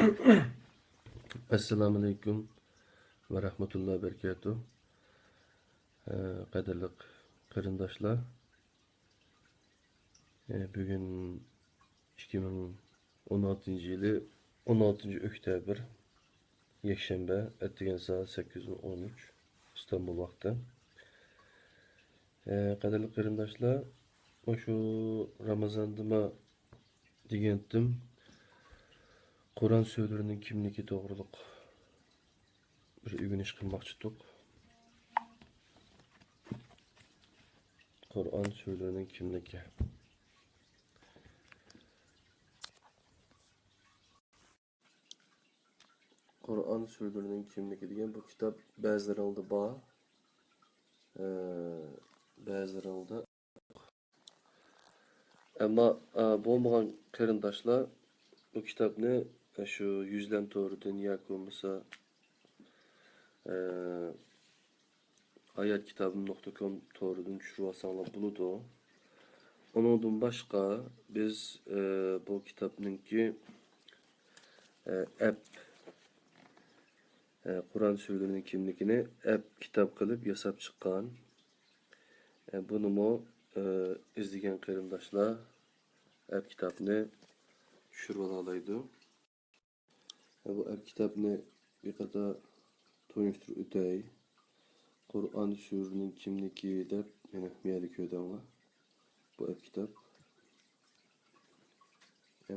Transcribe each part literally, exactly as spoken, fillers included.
ئەسسالامۇئەلەيكۇم ۋە رەھمەتۇللاھى ۋە بەرىكاتۇھ. قەدىرلىك قېرىنداشلار، بۈگۈن ئىككى مىڭ ئون ئالتىنچى يىلى ئون ئالتىنچى ئۆكتەبىر، يەكشەنبە، ئەتىگەن سائەت سەككىز ئون ئۈچ، ئىستانبۇل ۋاقتى. قەدىرلىك قېرىنداشلار، مۇشۇ رامازاندىما دېگەنتىم، قۇرئان سۈرىلىرىنىڭ كىملىكى توغرۇلۇق بىر ئۆگىنىش قىلماقچىدۇق. قۇرئان سۈرىلىرىنىڭ كىملىكى. قۇرئان سۈرىلىرىنىڭ كىملىكى دېگەن بۇ كىتاب بەزىلىرىڭلاردا بار، ئە، بەزىلىرىڭلاردا. ئەمما، ئە، بولمىغان قېرىنداشلار بۇ كىتابنى، ئە، شۇ يۈزلەن تورىدىن ياكى بولمىسا، ئە، ھايات كىتابىم نۇقتا كوم تورىدىن چۈشۈرۈۋالساڭلار بولىدۇ. ئۇنىڭدىن باشقا بىز، ئە، بۇ كىتابنىڭكى، ئە، ئەپ، ئە، قۇرئان سۈرىلىرىنىڭ كىملىكىنى ئەپ كىتاب قىلىپ ياساپ چىققان. ئە، بۇنىمۇ، ئە، ئىزدىگەن قېرىنداشلار ئەپ كىتابنى چۈشۈرۈۋالالايدۇ. بۇ ئەپ كىتابنى بىر قاتار تونۇشتۇرۇپ ئۆتەي. قۇرئان سۈرىنىڭ كىملىكى دەپ، يەنە مۇ يەردە كۆردۈڭلار. بۇ ئەپ كىتاب.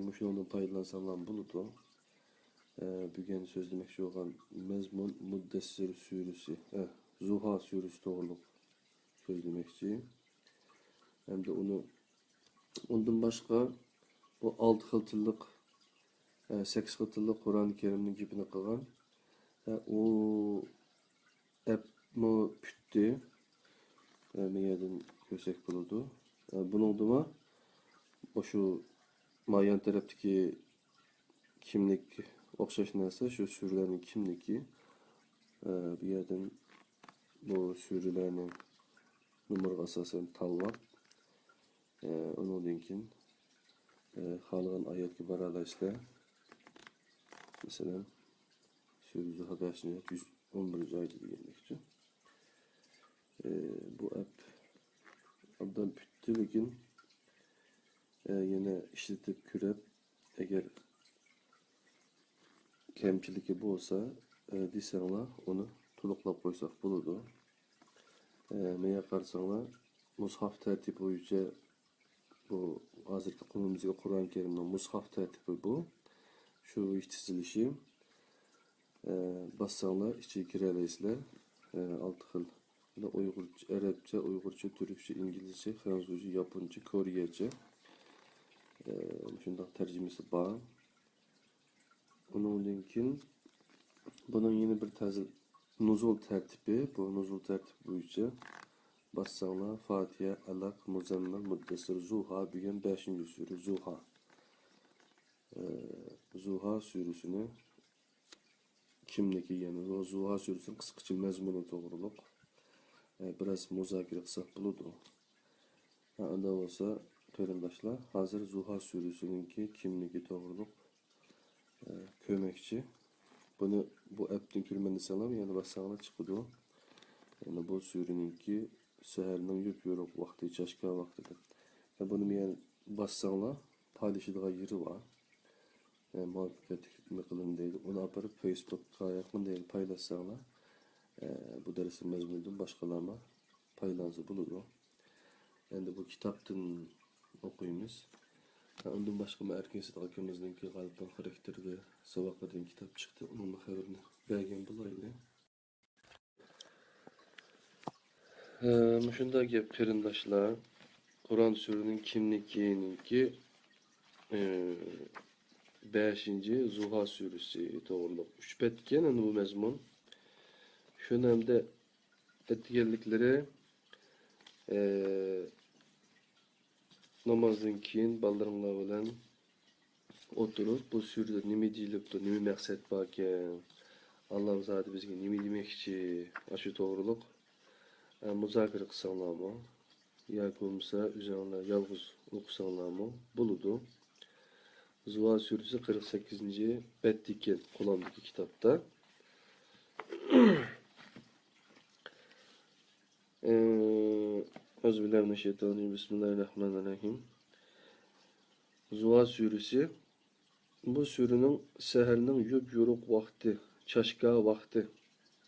مۇشۇنىڭدىن پايدىلانساڭلار بولىدۇ. بۈگۈن سۆزلىمەكچى بولغان مەزمۇن مۇددەسسىر سۈرىسى، زۇھا سۈرىسى توغرۇلۇق سۆزلىمەكچى. ھەمدە ئۇنى ئۇندىن باشقا، بۇ ئالتە خىل تىللىق، ئە، سەككىز خىل تىللىق قۇرئان كەرىمنىڭ گېپىنى قىلغان. ئە، ئۇ ئەپمۇ پۈتتى. ئە، مۇ يەردىن كۆرسەك بولىدۇ. ئە، بۇنىڭدىمۇ مۇشۇ مايان تەرەپتىكى كىملىك ئوخشاش نەرسە، شۇ سۈرىلەرنىڭ كىملىكى. ئە، بۇ يەردىن بۇ سۈرىلەرنىڭ نومۇرىغا ئاساسەن تاللاپ، ئۇنىڭدىن كېيىن، خالىغان ئايەتكە بارالايسىلەر. مەسىلەن، سۈرە زۇھا بەشىنچى ئايەت، يۈز ئون بىرىنچى ئايەت دېگەندەكچۇ. بۇ ئەپ ئابدان پۈتتى، لېكىن، يەنە ئىشلىتىپ كۆرۈپ، ئەگەر كەمچىلىكى بولسا، دېسەڭلار، ئۇنى تولۇقلاپ قويساق بولىدۇ. مەيە قارىساڭلار، مۇسھاف تەرتىپى بويىچە بۇ ھازىرقى قولىمىزدىكى قۇرئان كەرىمنىڭ مۇسھاف تەرتىپى بۇ. شۇ بويىچە تىزىلىشى. باسساڭلار ئىچىگە كىرەلەيسىلەر. ئالتە خىل. ئۇيغۇرچە، ئەرەبچە، ئۇيغۇرچە، تۈركچە، ئىنگلىزچە، خەنزۇچە، ياپونچە، كورېيەچە. مۇشۇنداق تەرجىمىسى بار. ئۇنىڭدىن كېيىن بۇنىڭ يەنە بىر تەزى نۇزۇل تەرتىپى. بۇ نۇزۇل تەرتىپى بويىچە باسساڭلار، فاتىھە، ئەلەق، مۇزەممىل، مۇددەسسىر، زۇھا، بۈگۈن بەشىنچى سۈرە زۇھا. ئە، زۇھا سۈرىسىنى كىملىكى، يەنى زۇ-، زۇھا سۈرىسىنىڭ قىسقىچە مەزمۇنى توغرۇلۇق، ئە، بىراز مۇزاكىرە قىلساق بولىدۇ. ھە، ئۇنداق بولسا، قېرىنداشلار، ھازىر زۇھا سۈرىسىنىڭكى كىملىكى توغرۇلۇق، ئە، كۆرمەكچى. بۇنى بۇ ئەپتىن كۆرىمەن دېسەڭلارمۇ، يەنە باسساڭلار چىقىدۇ. يەنى بۇ سۈرىنىڭكى سەھەرنىڭ يوپيورۇق ۋاقتى، چاشكا ۋاقتىدا. ھە، بۇنى يەنە باسساڭلار، پايلىشىدىغان يېرى بار. ئە، مۇۋەپپەقىيەتلىك نېمە قىلىندى دەيدۇ. ئۇنى ئاپىرىپ فېيسبۇكقا ياقىندەيدۇ پايلاشساڭلار، ئە، بۇ دەرسنىڭ مەزمۇنىدىن باشقىلارمۇ پايدىلانسا بولىدۇ. ئەمدى بۇ كىتابتىن ئوقۇيمىز. ئە، ئۇندىن باشقا مەن ئەركىن سىدىق ئاكىمىزنىڭكى غالىپنىڭ خاراكتېرى ۋە ساۋاقلىرى دېگەن كىتاب چىقتى. ئۇنىڭمۇ خەۋىرىنى بەرگەن بولايلى. ھە، مۇشۇنداق گەپ، قېرىنداشلار. قۇرئان سۈرىنىڭ كىملىكىنىڭكى، ئى، بەشىنچى زۇھا سۈرىسى توغرۇلۇق ئۈچ بەتكەن ئەمدى بۇ مەزمۇن. شۇنى ئەمدى ئەتىگەنلىكلىرى، ئى، نامازدىن كېيىن بالىلىرىڭلار بىلەن ئولتۇرۇپ، بۇ سۈرىدە نېمە دېيىلىپتۇ، نېمە مەقسەت باركەن، ئاللا زادى بىزگە نېمە دېمەكچى، ئاشۇ توغرۇلۇق، ئە، مۇزاكىرە قىلساڭلارمۇ ياكى بولمىسا ئۆزۈڭلار يالغۇز ئوقۇساڭلارمۇ بولىدۇ. زۇھا سۈرىسى قىرىق سەككىزىنچى بەتتىكى قولۇمدىكى كىتابتا. ئەئۇزۇبىللاھىمىنەششەيتانىررەجىم. بىسمىللاھىررەھمانىررەھىم. زۇھا سۈرىسى. بۇ سۈرىنىڭ سەھەرنىڭ يوپيورۇق ۋاقتى، چاشكا ۋاقتى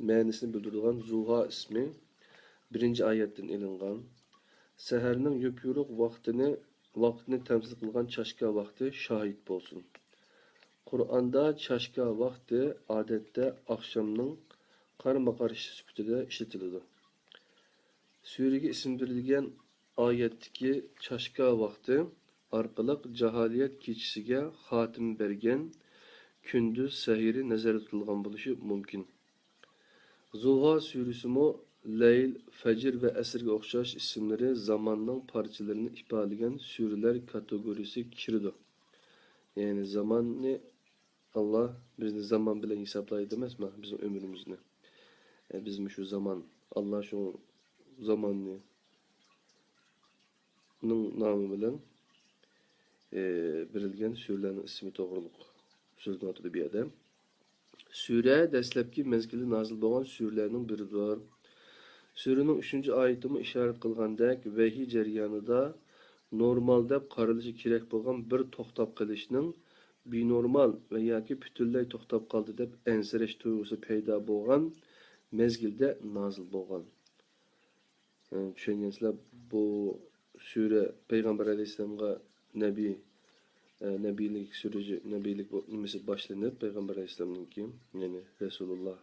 مەنىسىنى بىلدۈرىدىغان زۇھا ئىسمى بىرىنچى ئايەتتىن ئېلىنغان. سەھەرنىڭ يوپيورۇق ۋاقتىنى، ۋاقىتنى تەمسىل قىلغان چاشكا ۋاقتى شاھىت بولسۇن. قۇرئاندا چاشكا ۋاقتى ئادەتتە ئاخشامنىڭ قارمۇ قارشى سۈپىتىدە ئىشلىتىلىدۇ. سۈرىگە ئىسىم بېرىلگەن ئايەتتىكى چاشكا ۋاقتى ئارقىلىق جاھالىيەت كېچىسىگە خاتىمە بەرگەن كۈندۈز سەھىرى نەزەردە تۇتۇلغان بولۇشى مۇمكىن. زۇھا سۈرىسىمۇ لەيل، فەجر ۋە ئەسىرگە ئوخشاش ئىسىملىرى زاماننىڭ پارچىلىرىنى ئىپادىلىگەن سۈرىلەر كاتېگورىيىسىگە كىرىدۇ. يەنى زاماننى، ئاللا بىزنى زامان بىلەن ھېسابلايدۇ ئەمەسمۇ بىزنىڭ ئۆمرىمىزنى. ئە، بىزمۇ شۇ زامان، ئاللا شۇ زاماننى نىڭ نامى بىلەن، ئى، بېرىلگەن سۈرىلەرنىڭ ئىسمى توغرۇلۇق سۆزلىنىۋاتىدۇ بۇ يەردە. سۈرە دەسلەپكى مەزگىلدە نازىل بولغان سۈرىلەرنىڭ بىرىدۇر. سۈرىنىڭ ئۈچىنچى ئايىتىمۇ ئىشارەت قىلغاندەك، ۋەھىي جەريانىدا نورمال دەپ قارىلىشى كېرەك بولغان بىر توختاپ قېلىشنىڭ بىنورمال ۋە ياكى پۈتۈنلەي توختاپ قالدى دەپ ئەنسىرەش تۇيغۇسى پەيدا بولغان مەزگىلدە نازىل بولغان. ئە، چۈشەنگەنسىلەر، بۇ سۈرە پەيغەمبەر ئەلەيھىسسالامغا نەبىي، ئە، نەبىيلىك سۈرىجى، نەبىيلىك بۇ نېمىسى باشلىنىپ، پەيغەمبەر ئەلەيھىسسالامنىڭكى، يەنى رەسۇلۇللا،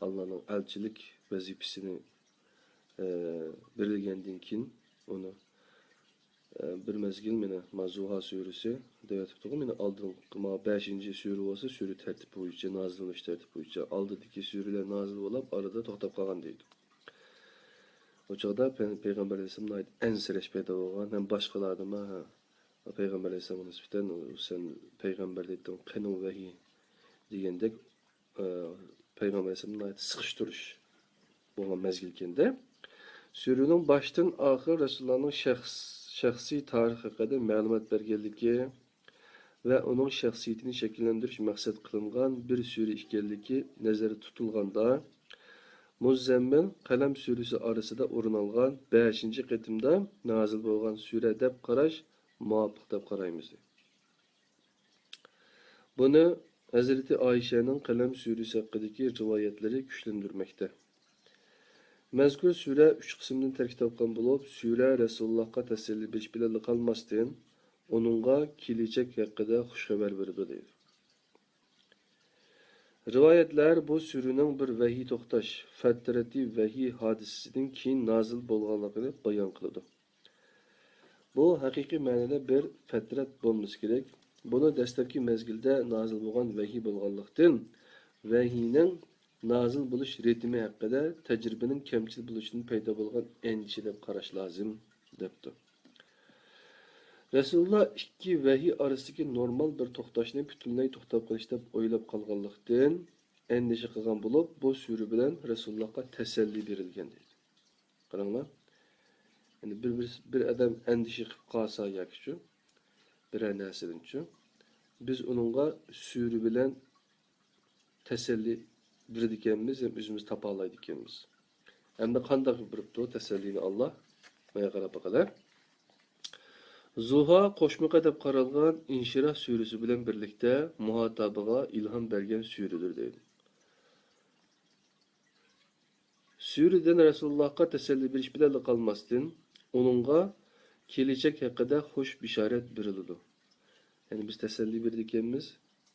ئاللانىڭ ئەلچىلىك ۋەزىپىسىنى، ئە، بېرىلگەندىن كېيىن ئۇنى ئە، بىر مەزگىل مانا، ما زۇھا سۈرىسى دەۋېتىپتىغۇ. مانا ئالدىنقى، ما بەشىنچى سۈرە بولسا، سۈرە تەرتىپى بويىچە، نازىل بولۇش تەرتىپى بويىچە ئالدىدىكى سۈرىلەر نازىل بولاپ، ئارىدا توختاپ قالغان دەيدۇ. ئۇ چاغدا پە-، پەيغەمبەر ئەلەيھىسسالام ناھايىتى ئەنسىرەش پەيدا بولغان ھەم باشقىلاردىمۇ، ھە، پەيغەمبەر ئەلەيھىسسالامغا نىسبەتەن، ئۇ سەن پەيغەمبەر دەيتتىڭ، قېنىڭ ۋەھىي دېگەندەك، ئە، پەيغەمبەر ئەلەيھىسسالام ناھايىتى سىقىشتۇرۇش بولغان مەزگىلكەندە، سۈرىنىڭ باشتىن ئاخىر رەسۇلۇللانىڭ شەخس-، شەخسىي تارىخى ھەققىدە مەلۇمات بەرگەنلىكى ۋە ئۇنىڭ شەخسىيىتىنى شەكىللەندۈرۈش مەقسەت قىلىنغان بىر سۈرە ئىكەنلىكى نەزەردە تۇتۇلغاندا، مۇززەممىل، قەلەم سۈرىسى ئارىسىدا ئورۇن ئالغان بەشىنچى قېتىمدا نازىل بولغان سۈرە دەپ قاراش مۇۋاپىق دەپ قارايمىز. بۇنى ھەزرىتى ئائىشەنىڭ قەلەم سۈرىسى ھەققىدىكى رىۋايەتلىرى كۈچلەندۈرمەكتە. مەزكۇر سۈرە ئۈچ قىسىمدىن تەركىب تاپقان بولۇپ، سۈرە رەسۇلۇللاھقا تەسەللى بېرىش بىلەنلا قالماستىن، ئۇنىڭغا كېلىچەك ھەققىدە خۇش خەۋەر بېرىدۇ، دەيدۇ. رىۋايەتلەر بۇ سۈرىنىڭ بىر ۋەھىي توختاش، فەترىتىي ۋەھىي ھادىسىسىدىن كېيىن نازىل بولغانلىقىنى بايان قىلىدۇ. بۇ ھەقىقىي مەنىدە بىر پەترەت بولمىسا كېرەك. بۇنى دەسلەپكى مەزگىلدە نازىل بولغان ۋەھىي بولغانلىقتىن، ۋەھىينىڭ نازىل بولۇش رىتىمى ھەققىدە تەجرىبىنىڭ كەمچىل بولۇشىدىن پەيدا بولغان ئەندىشە دەپ قاراش لازىم، دەپتۇ. رەسۇلۇللا ئىككى ۋەھىي ئارىسىدىكى نورمال بىر توختاشنى پۈتۈنلەي توختاپ قېلىش دەپ ئويلاپ قالغانلىقتىن، ئەندىشە قىلغان بولۇپ، بۇ سۈرە بىلەن رەسۇلۇللاھقا تەسەللى بېرىلگەن، دەيدۇ. قاراڭلار. يەنى بىر، بىر، بىر ئادەم ئەندىشە قىلىپ قالسا ياكىچۇ، بىرەر نەرسىدىنچۇ، بىز ئۇنىڭغا سۈرە بىلەن تەسەللى بېرىدىكەنمىز ھەم ئۆزىمىز تاپالايدىكەنمىز. ئەمدى قانداق بېرىپتۇ تەسەللىنى ئاللا؟ مانا قاراپ باقىلى. زۇھا قوشمىقى دەپ قارالغان ئىنشىراھ سۈرىسى بىلەن بىرلىكتە مۇھاتابىغا ئىلھام بەرگەن سۈرىدۇر، دەيدۇ. سۈرىدىن رەسۇلۇللاھقا تەسەللى بېرىش بىلەنلا قالماستىن، ئۇنىڭغا كېلىچەك ھەققىدە خۇش بېشارەت بېرىلىدۇ. يەنى بىز تەسەللى بېرىدىكەنمىز،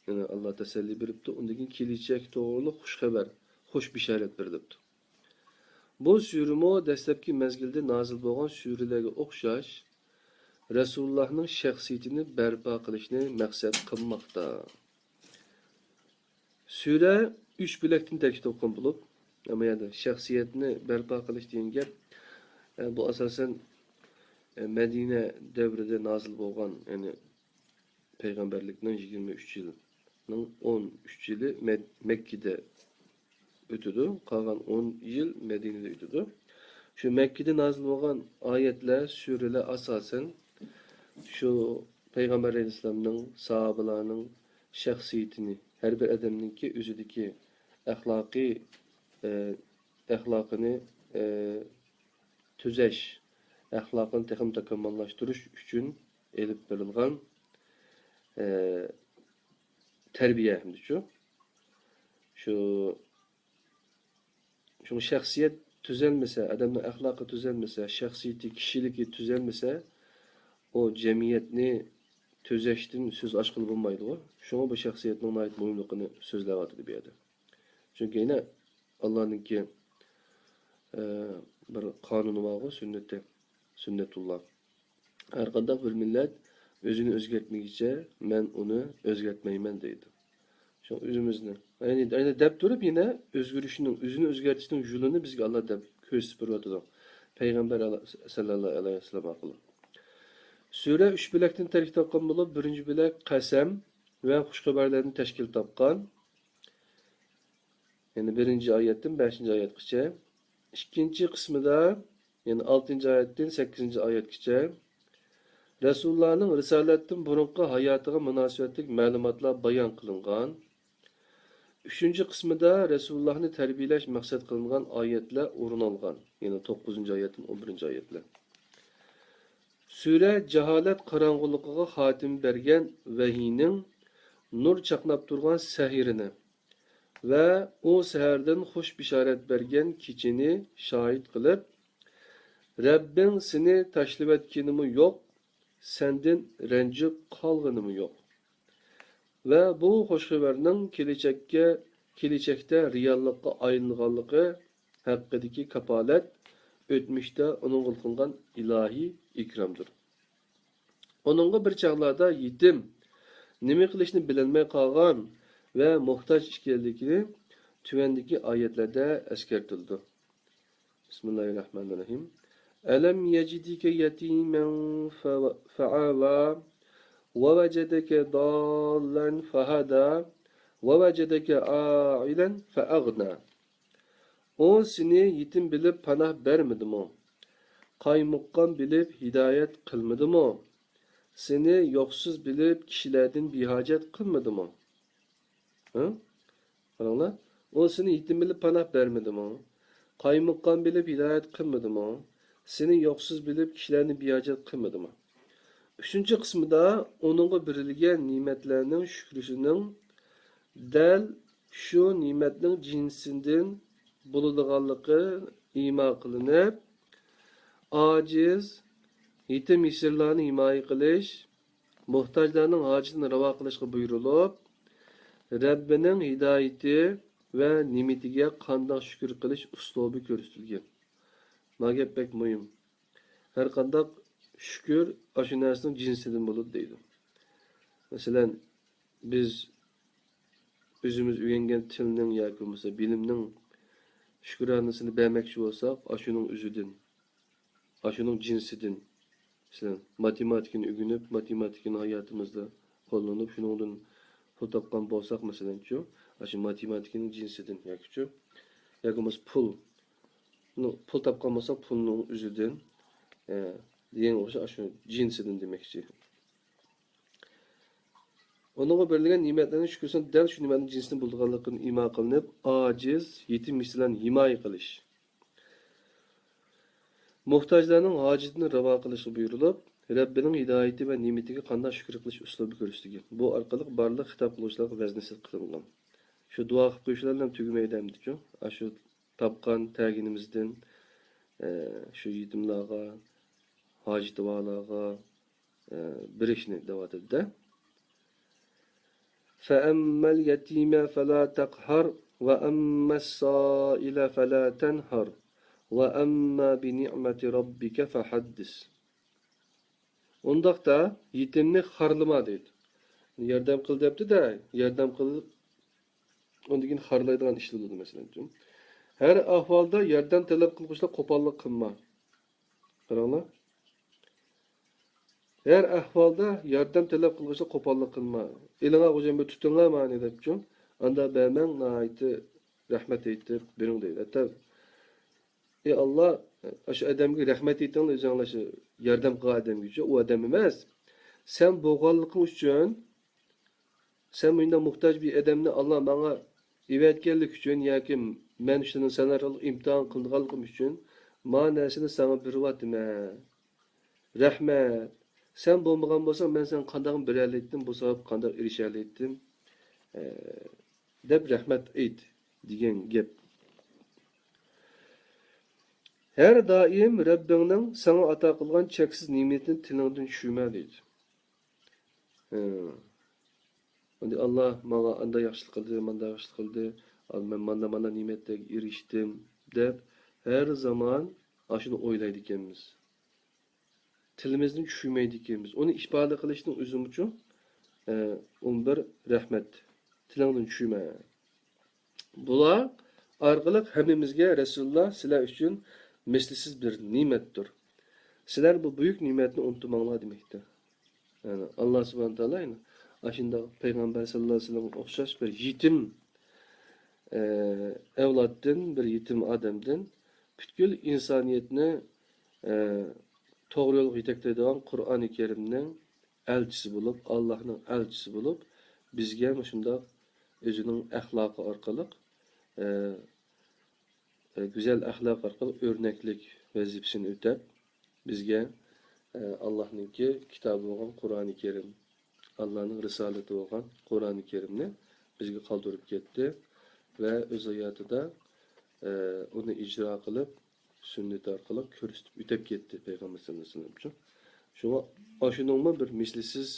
يەنى ئاللا تەسەللى بېرىپتۇ، ئۇندىن كېيىن كېلىچەك توغرۇلۇق خۇش خەۋەر، خۇش بېشارەت بېرىلىپتۇ. بۇ سۈرىمۇ دەسلەپكى مەزگىلدە نازىل بولغان سۈرىلەرگە ئوخشاش، رەسۇلۇللاھنىڭ شەخسىيىتىنى بەرپا قىلىشنى مەقسەت قىلماقتا. سۈرە ئۈچ بۆلەكتىن تەركىب تاپقان بولۇپ، ئەمما يەنە شەخسىيەتنى بەرپا قىلىش دېگەن گەپ، ئە، بۇ ئاساسەن، ئە، مەدىنە دەۋرىدە نازىل بولغان، يەنى پەيغەمبەرلىكنىڭ يىگىرمە ئۈچ يىلىنىڭ ئون ئۈچ يىلى مەد-، مەككىدە ئۆتىدۇ، قالغان ئون يىل مەدىنىدە ئۆتىدۇ. شۇ مەككىدە نازىل بولغان ئايەتلەر، سۈرىلەر ئاساسەن شۇ پەيغەمبەر ئەلەيھىسسالامنىڭ، ساھابىلارنىڭ شەخسىيىتىنى، ھەر بىر ئادەمنىڭكى ئۆزىدىكى ئەخلاقىي، ئە، ئەخلاقىنى، ئە، تۈزەش، ئەخلاقىنى تېخىمۇ تاكامۇللاشتۇرۇش ئۈچۈن ئېلىپ بېرىلغان، ئە، تەربىيە ھەمدىچۇ. شۇ، شۇڭا شەخسىيەت تۈزەلمىسە، ئادەمنىڭ ئەخلاقى تۈزەلمىسە، شەخسىيىتى، كىشىلىكى تۈزەلمىسە، ئۇ جەمئىيەتنى تۈزەشتىن سۆز ئاچقىلى بولمايدىغۇ. شۇڭا بۇ شەخسىيەتنىڭ ناھايىتى مۇھىملىقىنى سۆزلەۋاتىدۇ بۇ يەردە. چۈنكى يەنە ئاللانىڭكى، ئە، بىر قانۇنى بارغۇ، سۈننىتى، سۈننەتۇللا. ھەرقانداق بىر مىللەت ئۆزىنى ئۆزگەرتمىگۈچە مەن ئۇنى ئۆزگەرتمەيمەن دەيدۇ. شۇڭا ئۆزىمىزنى، يەنى، يەنى دەپ تۇرۇپ يەنە ئۆزگىرىشنىڭ، ئۆزىنى ئۆزگەرتىشنىڭ يولىنى بىزگە ئاللا دەپ كۆرسىتىپ بېرىۋاتىدۇ. پەيغەمبەر ئەلا-، سەللەللاھۇ ئەلەيھى ۋەسەللەم ئارقىلىق. سۈرە ئۈچ بۆلەكتىن تەركىب تاپقان بولۇپ، بىرىنچى بۆلەك قەسەم ۋە خۇش خەۋەرلەردىن تەشكىل تاپقان. يەنى بىرىنچى ئايەتتىن بەشىنچى ئايەتقىچە. ئىككىنچى قىسمىدا، يەنى ئالتىنچى ئايەتتىن سەككىزىنچى ئايەتكىچە رەسۇلۇللانىڭ رىسالەتتىن بۇرۇنقى ھاياتىغا مۇناسىۋەتلىك مەلۇماتلار بايان قىلىنغان. ئۈچىنچى قىسمىدا رەسۇلۇللانى تەربىيەلەش مەقسەت قىلىنغان ئايەتلەر ئورۇن ئالغان. يەنى توققۇزىنچى ئايەتتىن ئون بىرىنچى ئايەتلەر. سۈرە جاھالەت قاراڭغۇلۇقىغا خاتىمە بەرگەن ۋەھىينىڭ نۇر چاقناپ تۇرغان سەھىرىنى ۋە ئۇ سەھەردىن خۇش بېشارەت بەرگەن كېچىنى شاھىت قىلىپ، رەببىڭ سېنى تاشلىۋەتكىنىمۇ يوق، سەندىن رەنجىپ قالغىنىمۇ يوق. ۋە بۇ خۇش خەۋەرنىڭ كېلىچەككە، كېلىچەكتە رېئاللىققا ئايلىنغانلىقى ھەققىدىكى كاپالەت ئۆتمۈشتە ئۇنىڭغا قىلغان ئىلاھىي ئىكرامدۇر. ئۇنىڭغا بىر چاغلاردا يېتىم، نېمە قىلىشنى بىلەلمەي قالغان ۋە موھتاج ئىكەنلىكىنى تۆۋەندىكى ئايەتلەردە ئەسكەرتىلىدۇ. بىسمىللاھىر راھمانىر راھىم. ألم يجدك يتيما ف-، فآوى ووجدك ضالا فهدى ووجدك عائلا فأغنى. ئۇ سېنى يېتىم بىلىپ پاناھ بەرمىدىمۇ؟ قايمۇققان بىلىپ ھىدايەت قىلمىدىمۇ؟ سېنى يوقسۇز بىلىپ كىشىلەردىن بىھاجەت قىلمىدىمۇ؟ ھە؟ قاراڭلار، ئۇ سېنى يېتىم بىلىپ پاناھ بەرمىدىمۇ؟ قايمۇققان بىلىپ ھىدايەت قىلمىدىمۇ؟ سېنى يوقسۇز بىلىپ كىشىلەرنى بىھاجەت قىلمىدىمۇ؟ ئۈچىنچى قىسمىدا ئۇنىڭغا بېرىلگەن نېمەتلەرنىڭ شۈكرىسىنىڭ دەل شۇ نېمەتنىڭ جىنسىدىن بولىدىغانلىقى ئىما قىلىنىپ، ئاجىز، يېتىم-يېسىرلارنى ھىمايە قىلىش، موھتاجلارنىڭ ھاجىتىنى راۋا قىلىشقا بۇيرۇلۇپ، رەببىنىڭ ھىدايىتى ۋە نېمىتىگە قانداق شۈكۈر قىلىش ئۇسلۇبى كۆرسىتىلگەن. ما گەپ بەك مۇھىم. ھەرقانداق شۈكۈر ئاشۇ نەرسىنىڭ جىنسىدىن بولىدۇ دەيدۇ. مەسىلەن، بىز ئۆزىمىز ئۆگەنگەن تىلنىڭ ياكى بولمىسا بىلىمنىڭ شۈكرانىسىنى بەرمەكچى بولساق، ئاشۇنىڭ ئۆزىدىن، ئاشۇنىڭ جىنسىدىن. مەسىلەن، ماتېماتىكىنى ئۆگىنىپ، ماتېماتىكىنى ھاياتىمىزدا قوللىنىپ، شۇنىڭدىن پۇل تاپقان بولساق، مەسىلەنچۇ، ئاشۇ ماتېماتىكىنىڭ جىنسىدىن ياكىچۇ، ياكى بولمىسا پۇل، نو، پۇل تاپقان بولساق، پۇلنىڭ ئۆزىدىن، ئە، دېگەنگە ئوخشاش، ئاشۇ جىنسىدىن دېمەكچى. ئۇنىڭغا بېرىلگەن نېمەتلەرنىڭ شۈكرىسىنىڭ دەل شۇ نېمەتنىڭ جىنسىدىن بولىدىغانلىقىنى ئىما قىلىنىپ، ئاجىز، يېتىم-يېسىرلارنى ھىمايە قىلىش، موھتاجلارنىڭ ھاجىتىنى راۋا قىلىشقا بۇيرۇلۇپ، رەببىنىڭ ھىدايىتى ۋە نېمىتىگە قانداق شۈكۈر قىلىش ئۇسلۇبى كۆرسىتىلگەن. بۇ ئارقىلىق بارلىق خىتاب قىلغۇچىلارغا ۋەز-نەسىھەت قىلىنغان. شۇ دۇئا قىلىپ قويۇش بىلەن تۈگىمەيدۇ ئەمدىچۇ. ئاشۇ تاپقان تەرگىنىمىزدىن، ئە، شۇ يېتىملارغا، ھاجىتى بارلارغا، ئە، بېرىشنى دەۋاتىدۇ-دە. فَأَمَّا الْيَتِيمَ فَلَا تَقْهَرْ، وَأَمَّا السَّائِلَ فَلَا تَنْهَرْ، وَأَمَّا بِنِعْمَةِ رَبِّكَ فَحَدِّثْ. ئۇنداقتا يېتىمنى خارلىما دەيدۇ. ياردەم قىل دەپتۇ-دە، ياردەم قىل، ئۇندىن كېيىن خارلايدىغان ئىش بولىدۇ، مەسىلەن. ھەر ئەھۋالدا ياردەم تەلەپ قىلغۇچىلار قوپاللىق قىلما. قاراڭلار. ھەر ئەھۋالدا ياردەم تەلەپ قىلغۇچىلار قوپاللىق قىلما. ئېلىڭا غوجام بىر تۇتۇڭلار مانى دەپچۇ. ئاندا بەرمەڭ، ناھايىتى رەھمەت ئېيتىپ بېرىڭ دەيدۇ. ھەتتا، ئى ئاللا، ئاشۇ ئادەمگە رەھمەت ئېيتىڭلار ئۆزۈڭلار، شۇ ياردەم قىلغان ئادەمگىچۇ. ئۇ ئادەم ئەمەس. سەن بولغانلىقىڭ ئۈچۈن، سەن مۇنداق موھتاج بىر ئادەمنى ئاللا ماڭا ئېۋەتكەنلىكى ئۈچۈن ياكى مەن شۇنى سەن ئارقىلىق ئىمتىھان قىلىنغانلىقىم ئۈچۈن ما نەرسىنى ساڭا بېرىۋاتىمەن. رەھمەت. سەن بولمىغان بولساڭ، مەن ساڭا قانداق بېرەلەيتتىم، بۇ ساۋابقا قانداق ئېرىشەلەيتتىم، ئە، دەپ رەھمەت ئېيت دېگەن گەپ. ھەر دائىم رەببىڭنىڭ ساڭا ئاتا قىلغان چەكسىز نېمىتىنى تىلىڭدىن چۈشۈرمە دەيدۇ. ھە. ئەمدى ئاللا ماڭا ئاندا ياخشىلىق قىلدى، ماندا ياخشىلىق قىلدى، مەن ماندا، ماندا نېمەتلەرگە ئېرىشتىم دەپ ھەر زامان ئاشۇنى ئويلايدىكەنمىز. تىلىمىزدىن چۈشۈرمەيدىكەنمىز. ئۇنى ئىپادە قىلىشنىڭ ئۆزىمۇچۇ، ئە، ئون بىر رەھمەت. تىلىڭدىن چۈشۈرمە. بۇلار ئارقىلىق ھەممىمىزگە رەسۇلۇللا سىلەر ئۈچۈن مىسلىسىز بىر نېمەتتۇر. سىلەر بۇ بۈيۈك نېمەتنى ئۇنتۇماڭلار دېمەكتە. يەنى ئاللا سۇبھانە تائالا يەنى ئاشۇنداق پەيغەمبەر ساللاللاھۇ ئەلەيھى ۋەسەللەمگە ئوخشاش بىر يېتىم، ئە، ئەۋلادتىن، بىر يېتىم ئادەمدىن پۈتكۈل ئىنسانىيەتنى، ئە، توغرا يولغا يېتەكلەيدىغان قۇرئانى كەرىمنىڭ ئەلچىسى بولۇپ، ئاللانىڭ ئەلچىسى بولۇپ، بىزگە مۇشۇنداق ئۆزىنىڭ ئەخلاقى ئارقىلىق، ئە، ئە، گۈزەل ئەخلاق ئارقىلىق ئۆرنەكلىك ۋەزىپىسىنى ئۆتەپ، بىزگە، ئە، ئاللانىڭكى كىتابى بولغان قۇرئانى كەرىم، ئاللانىڭ رىسالىتى بولغان قۇرئانى كەرىمنى بىزگە قالدۇرۇپ كەتتى ۋە ئۆز ھاياتىدا، ئە، ئۇنى ئىجرا قىلىپ، سۈننىتى ئارقىلىق كۆرسىتىپ ئۆتۈپ كەتتى پەيغەمبەر سەللەللاھۇ ئەلەيھى ۋەسەللەم. شۇڭا ئاشۇنىڭمۇ بىر مىسلىسىز،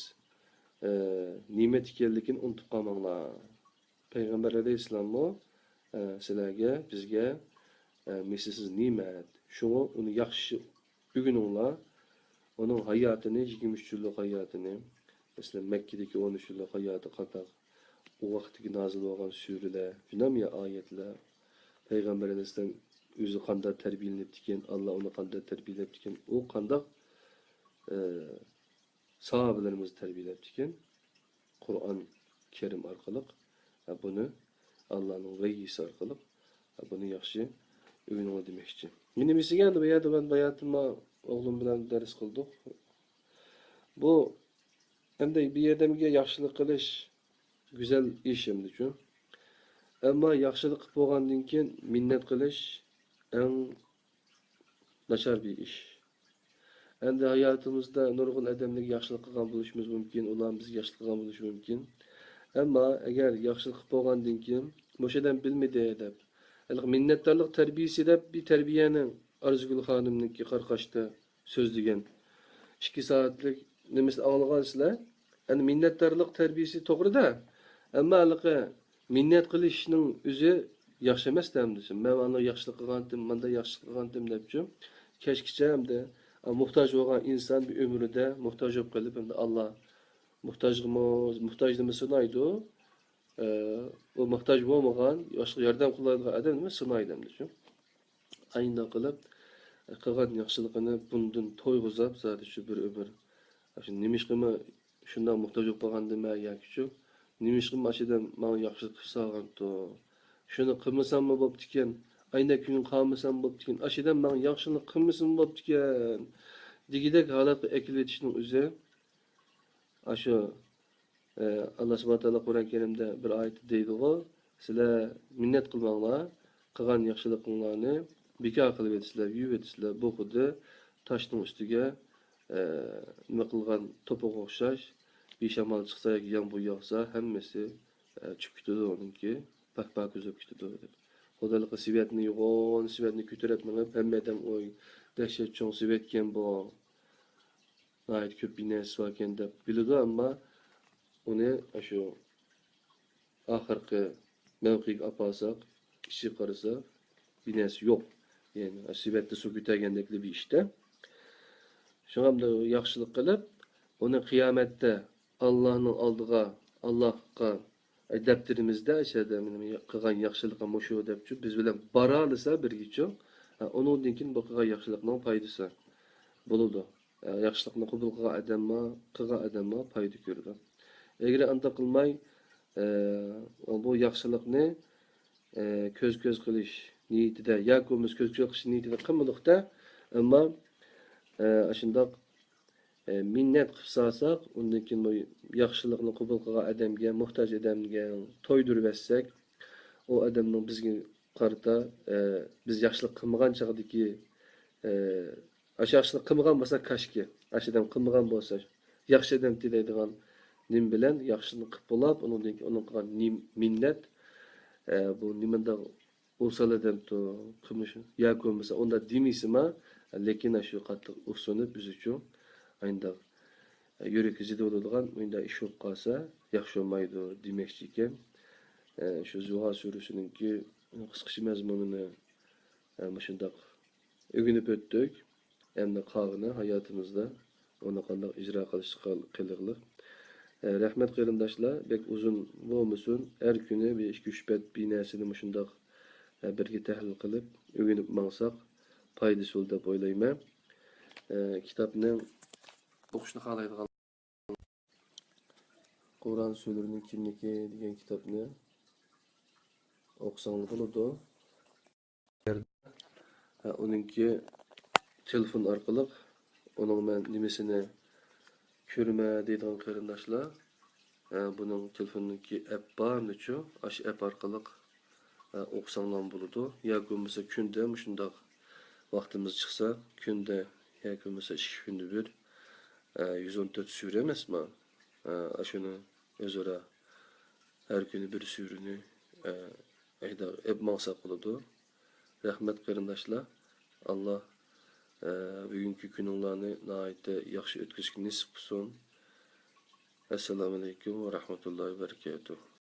ئە، نېمەت ئىكەنلىكىنى ئۇنتۇپ قالماڭلار. پەيغەمبەر ئەلەيھىسسالاممۇ، ئە، سىلەرگە، بىزگە، ئە، مىسلىسىز نېمەت. شۇڭا ئۇنى ياخشى ئۆگىنىڭلار. ئۇنىڭ ھاياتىنى، يىگىرمە ئۈچ يىللىق ھاياتىنى، مەسىلەن، مەككىدىكى ئون ئۈچ يىللىق ھاياتى قانداق، ئۇ ۋاقىتتىكى نازىل بولغان سۈرىلەر، شۇنداقمۇ يا ئايەتلەر، پەيغەمبەر ئەلەيھىسسالام ئۆزى قانداق تەربىيەلىنىپتىكەن، ئاللا ئۇنى قانداق تەربىيەلەپتىكەن، ئۇ قانداق، ئە، ساھابىلىرىمىزنى تەربىيەلەپتىكەن، قۇرئان كەرىم ئارقىلىق، ئە، بۇنى ئاللانىڭ ۋەھىيسى ئارقىلىق، ئە، بۇنى ياخشى ئۆگىنىڭلار دېمەكچى. نېمىسىگە ئەمدى بۇ يەردە مەن باياتىنلا ئوغلۇم بىلەن دەرس قىلدۇق. بۇ ئەمدى بىر ئادەمگە ياخشىلىق قىلىش گۈزەل ئىش ئەمدىچۇ. ئەمما ياخشىلىق قىلىپ بولغاندىن كېيىن مىننەت قىلىش ئەڭ ناچار بىر ئىش. ئەمدى ھاياتىمىزدا نۇرغۇن ئادەملەرگە ياخشىلىق قىلغان بولۇشىمىز مۇمكىن، ئۇلار بىزگە ياخشىلىق قىلغان بولۇشى مۇمكىن. ئەمما ئەگەر ياخشىلىق قىلىپ بولغاندىن كېيىن، مۇشۇ ئادەم بىلمىدى دەپ، ھېلىقى مىننەتدارلىق تەربىيىسى دەپ بىر تەربىيەنى ئارزۇگۈل خانىمنىڭكى قارقاشتا سۆزلىگەن. ئىككى سائەتلىك نېمىسىنى ئاڭلىغانسىلەر؟ يەنى مىننەتدارلىق تەربىيىسى توغرىدا. ئەمما ھېلىقى مىننەت قىلىشنىڭ ئۆزى ياخشى ئەمەس دەمدىسە. مەن ئانداق ياخشىلىق قىلغانتىم، مانداق ياخشىلىق قىلغانتىم دەپچۇ. كەچكىچە ئەمدى موھتاج بولغان ئىنسان بىر ئۆمرىدە موھتاج بولۇپ قېلىپ، ئەمدى ئاللا موھتاجغىمۇ، موھتاجنىمۇ سىنايدۇ. ئە، ئۇ موھتاج بولمىغان، باشقا ياردەم قىلالايدىغان ئادەمنىمۇ سىنايدۇ ئەمدىچۇ. ئاينداق قىلىپ، قىلغان ياخشىلىقىنى بۇندىن تويغۇزۇپ، زادى شۇ بىر ئۆمۈر. شۇ نېمىشقىمۇ شۇنداق موھتاج بولۇپ قالغاندىمەن ياكى شۇ، نېمىشقىمۇ ئاشۇ ئادەم ماڭا ياخشىلىق قىلىپ سالغانتۇ؟ شۇنى قىلمىساممۇ بوپتىكەن، ئاينداق كۈنى قالمىسام بوپتىكەن، ئاشۇ ئادەم ماڭا ياخشىلىق قىلمىسىمۇ بوپتىكەن، دېگۈدەك ھالەتكە ئەكېلىۋېتىشنىڭ ئۆزى ئاشۇ، ئە، ئاللا سۇبھانە تائالا قۇرئان كەرىمدە بىر ئايەتتە دەيدىغۇ، سىلەر مىننەت قىلماڭلار، قىلغان ياخشىلىقىڭلارنى بىكار قىلىۋېتىسىلەر، يۇيۇۋېتىسىلەر. بۇ خۇددى تاشنىڭ ئۈستىگە، ئە، نېمە قىلغان توپىغا ئوخشاش. بىر شامال چىقسا ياكى يامغۇر ياغسا، ھەممىسى، ئە، چۈشۈپ كېتىدۇ ئۇنىڭكى، پاك-پاكىز بولۇپ كېتىدۇ دەپ. خۇددى ھېلىقى سېۋەتنى يوغان سېۋەتنى كۆتۈرۈپ مېڭىپ، ھەممە ئادەم، ئوي، دەھشەت چوڭ سېۋەتكەن بۇ. ناھايىتى كۆپ بىنەسى باركەن دەپ بىلىدۇ، ئەمما ئۇنى ئاشۇ ئاخىرقى مەۋقەگە ئاپارساق، ئىچىگە قارىسا، بىنەسى يوق. يەنى سېۋەتتە سۇ كۆتەرگەندەكلا بىر ئىشتا. شۇڭا ئەمدى ياخشىلىق قىلىپ، ئۇنى قىيامەتتە ئاللانىڭ ئالدىغا، ئاللاغا ئەي، دەپتىرىمىزدە ئىچەردە مېنىڭ قىلغان ياخشىلىقىم مۇشۇ دەپچۇ، بىز بىلەن بارالىسا بىرگىچۇ، ھە، ئۇنىڭدىن كېيىن بۇ قىلغان ياخشىلىقنىڭ پايدىسى بولىدۇ. ھە، ياخشىلىقنى قوبۇل قىلغان ئادەممۇ، قىلغان ئادەممۇ پايدا كۆرىدۇ. ئەگەر ئانداق قىلماي، ئە، بۇ ياخشىلىقنى، ئە، كۆز-كۆز قىلىش نىيىتىدە ياكى بولمىسا كۆز-كۆز قىلىش نىيىتىدە قىلمىدۇق-دە، ئەمما، ئە، ئاشۇنداق ئە، مىننەت قىلىپ سالساق، ئۇندىن كېيىن بۇ ياخشىلىقنى قوبۇل قىلغان ئادەمگە، موھتاج ئادەمگە تويدۇرۇۋەتسەك، ئۇ ئادەمنىڭ بىزگە قارىتا، ئە، بىز ياخشىلىق قىلمىغان چاغدىكى، ئە، ئاشۇ ياخشىلىق قىلمىغان بولسا، كاشكى، ئاشۇ ئادەم قىلمىغان بولسا، ياخشى ئادەمتى دەيدىغان نېمە بىلەن ياخشىلىقنى قىلىپ بولاپ، ئۇنىڭدىن كېيىن ئۇنىڭ قىلغان نېم-، مىننەت، ئە، بۇ نېمانداق ئۇسسۇل ئادەمتۇ، قىلمىش ياكى بولمىسا ئۇنداق دېمەيسىما، لېكىن ئاشۇ قاتتىق ئۇسسۇنۇپ ئۆزى ئۈچۈن ئاينداق يۈرىكى زىدى بولىدىغان مۇنداق ئىش بولۇپ قالسا ياخشى بولمايدۇ دېمەكچى ئىكەن. ئە، شۇ زۇغا سۈرىسىنىڭكى قىسقىچە مەزمۇنىنى، ئە، مۇشۇنداق ئۆگىنىپ ئۆتتۇق. ئەمدى قالغىنى ھاياتىمىزدا ئۇنى قانداق ئىجرا قىلىشقا قىلىغلىق. ئە، رەھمەت قېرىنداشلار، بەك ئۇزۇن بولمىسۇن، ھەر كۈنى بىر ئىككى ئۈچ بەت بىر نەرسىنى مۇشۇنداق، ئە، بىرگە تەھلىل قىلىپ ئۆگىنىپ ماڭساق پايدىسى بولىدۇ دەپ ئويلايمەن. ئە، كىتابنىڭ ئوقۇشنى خالايدىغان قۇرئان سۈرىلىرىنىڭ كىملىكى دېگەن كىتابنى ئوقۇساڭلار بولىدۇ. ھە، ئۇنىڭكى تېلېفون ئارقىلىق، ئۇنىڭ مەن نېمىسىنى كۆرمە دەيدىغان قېرىنداشلار، ھە، بۇنىڭ تېلېفوننىڭكى ئەپ بارمىچۇ؟ ئاشۇ ئەپ ئارقىلىق، ھە، ئوقۇساڭلارمۇ بولىدۇ. ياكى بولمىسا كۈندە مۇشۇنداق ۋاقتىمىز چىقسا، كۈندە ياكى بولمىسا ئىككى كۈندە بىر، ھە، يۈز ئون تۆت سۈرە ئەمەسمۇ؟ ھە، ئاشۇنى ئۆزئارا ھەر كۈنى بىر سۈرىنى، ئە، ئەيدە-، ئېپ ماڭساق بولىدۇ. رەھمەت قېرىنداشلار. ئاللا، ئە، بۈگۈنكى كۈنۈڭلارنى ناھايىتى ياخشى ئۆتكۈزۈشكە نېسىپ قىلسۇن. ئەسسالامۇئەلەيكۇم ۋە رەھمەتۇللاھى ۋە بەرىكاتۇھ.